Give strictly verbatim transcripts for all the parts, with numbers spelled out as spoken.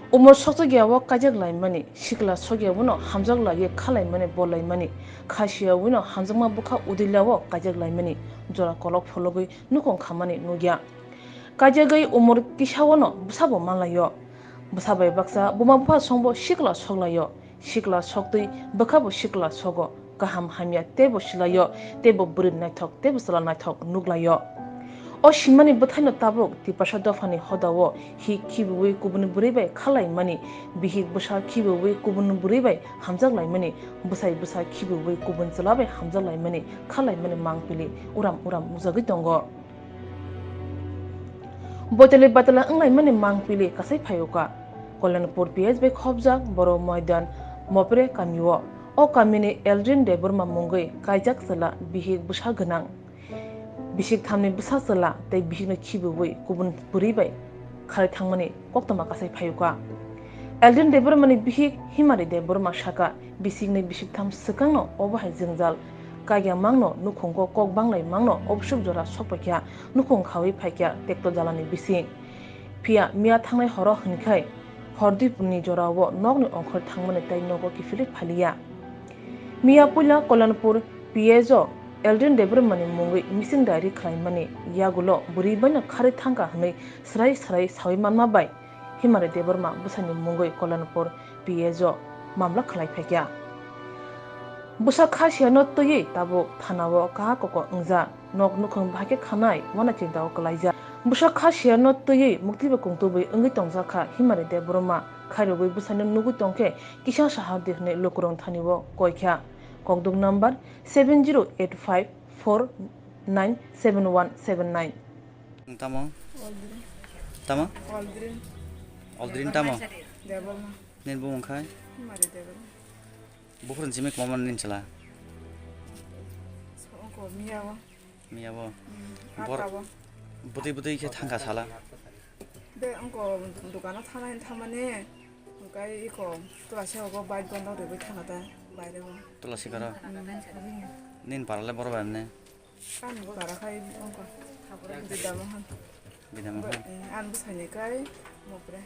Umor sokjak ya o kaijak laimani, sikla sok ya o no hamjak lai ye kha laimani, bol laimani, kha si ya o no hamjakma bwkha udui la o kaijak laimani, jora kolok phologwi nukhung khamani nukya. Kaijagwi umor kisa o no bwsa bo man lai o. Bwsa bai baksa buma bupha songbo sikla sok lai o. Sikla soktwi bwkha bo sikla sogo, kaham hamya teibo silaio, teibo bwrwi naithok teibo chwla naithok nukhlaio. O simani bwthaino tabuk Tiprasa dophani hodao hi khibiwi kubun bwrwi bai khalaimani, bihik bwsa khibiwi kubun bwrwi bai hamjaklaimani, bwsai bwsa khibiwi kubun chwla bai hamjaklaimani khalaimani mangpili uram uram nukjagwi tongo. Botele batala wnglaimani mangpili kasai phaio ka. Kolyanpur P S bai khobjak Boro Moidan Mopre kamio. O kamini Eldrin Debbarma mungwi kaijak chwla bihik bwsa gwnang. Bisik thamni bwsa chwla tei bihikno khibiwi kubun bwrwi bai khalai thangmani koktwma kasai phaio ka. Eldrin Debbarmani bihik Himari Debbarma saka, bisikni bisiktham swkangno obo hai jwngjal. Kaiga mangno nukhungo kok banglai mangno obsuk jora sokpaikha, nukhung khawi phaikha tekto jalani bising. Phiya miya thangnai horo hwnkhai hor dui puni jorao nokni ongkhor thangmani tei nogo kiphilwi phaliya. Miya puila Kolyanpur P S o Eldrin Debbarmani mungwi missing diary khlaimani yagulo bwrwi baino kharwi thangkha hwnwi swrai swrai sawi manma bai Himari Debbarma bwsani mungwi Kolyanpur P S o mamla khlai phaikha. Bwsa kha siyano twiwi tabuk thanao kaha koko wngja, nok nukhung bahai khe khanai wana chintao kwlaijak. Bwsa kha siyano twiwi mukti bai kungtubwi wngwi tongjakha Himari Debbarma, khairogwi bwsano nugwi tongkhe kisa sahardi hwnwi lukurok thani o koikha. Kokduk number seven zero eight five four nine seven one seven nine. Tamo? Aldrin. Tamo? Aldrin. Aldrin tamo? Debbarma. Nini bumung khai? Mari Debbarma. Buphuru jimik mama nini chwla? Ongko miya o. Miya bo? Hmm, bor-, ata bo. Bwtwi bwtwi khe thangkha sala? De ongko dukano thana hin thamani. Ongkai iko tulasi hogo bike bondo rwgwi thangkha ta baire bo. Tulasi karo? Hmm. Nini parale boro bai mne? Ani bara khai ongko. Bida Mohan. Bida Mohan. Eh, ani bwsani kai Mopre.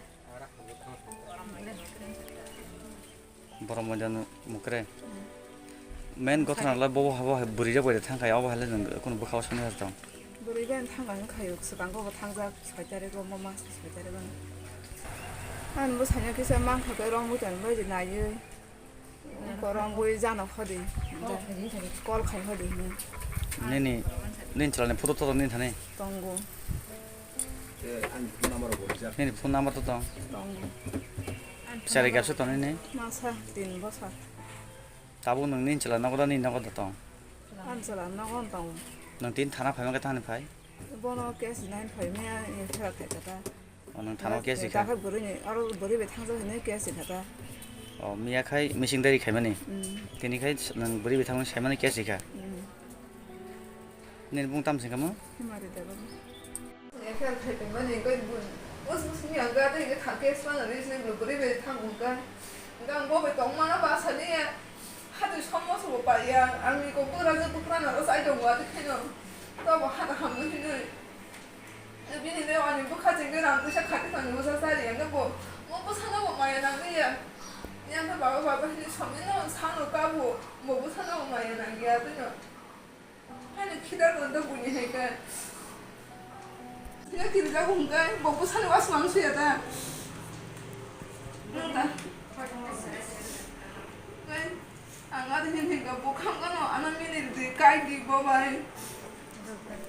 Boro Moidan Mokre. Hmm. Main gothana lai bobo habo hai bwrwi rok bai thang khai, abo hai le nwng kunu bwkha o sani tong. Bwrwi bai thang khai, swkang go thang jak soi tarik o, mama soi tarik o. Ani bwsani kisa mang kha kai rong bwtang bai nai. Korong bui jano hodi. Call khai hodi. Nini, nini chwlani photo to nini thani? Tongo. Nini phone number to tong? Tongo. Chari gapsa to nini? Masa tin bosor. Tabuk nwng nini chwla nogo da nini nogo da tong? Ani chwla nogo tongo. Nwng tin thana phaima khe thani phai? Bono case nine phaimaya, ye phera khai kata. O, nwng thano case rikha? Dakhai bwrwini, aro bwrwi bai thangjak hinwi case rikha ta. O, miya khai missing diary khaimani? Mm. Tini khai s-, nwng bwrwi bai thangmani saimani case rikha? Mm. Nini bung tam singkha mo? Himari Debbarma. F I R khai phaimani, khai bun. Us, us, miya ga tei tha case mano, ri sini bwrwi bai thang bung ka. Ga bo bai tong mana ba sani ya. Hati somo sobo pa ya, ang ni kok bwgra je bwgra na ro sai dong wa, tei khaino. Ta bo hata hamno hinwi. Bini le ani bwkha chengwi rang twisa khati thangwi bwsa chari ya, nokbo mo bwsano bo maya nangli ya. Yang khe baba baba hinwi somni no sano ka bo, bo bwsano bo maya nangya twino. Haino khidar no da buini hai khe. Thina kirja bo hwnkhe bo bwsano wasmang suya ta. Nang ta. Ang adi hin hin ka bo kham kano ano mini di kai di bo bai.